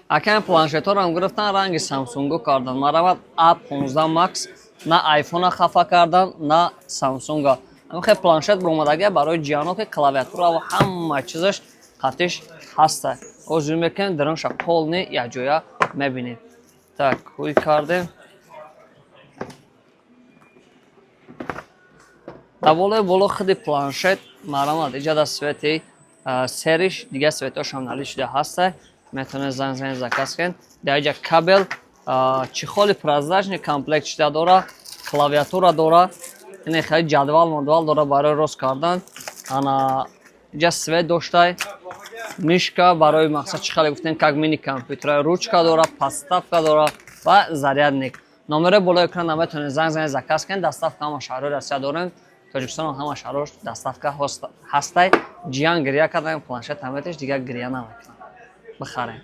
Акам планшетҳоро гирифтан, ранги Самсунгу кардан. Марамат, A15 Max, на айфона хафа кардан, на Самсунга. Ҳамин планшет баромадагия барои ҷиано, ки клавиатура ва ҳама чизаш қатиш ҳаста. Озӯ мекунем, дарунша полный якҷоя мебинем. Так, ҳуй кардем. Дар болои боло худи планшет, марамат, иҷада свети сериш, дигар светҳошам налид шуда ҳаста. Метавонед занг занед, заказ кунед. Дар иҷа кабел, чехоли прозрачный комплект шуда дора, клавиатура дора, ине хеле ҷадвал мадвал дора барои рост кардан. Ана иҷа свет доштай, мышка барои мақсад, чӣ хеле гуфтем, как мини компютера, ручка дора, подставка дора ва зарядник. Номерои болои экран наметавонед занг занед, заказ кунед. Доставка ҳама шаҳрҳои Россия дорем, Тоҷикистон ҳама шаҳрҳош доставка ҳастай. Ҷиян гиря кардан, планшет ҳаметаш дигар гиря намекунад, бихарем.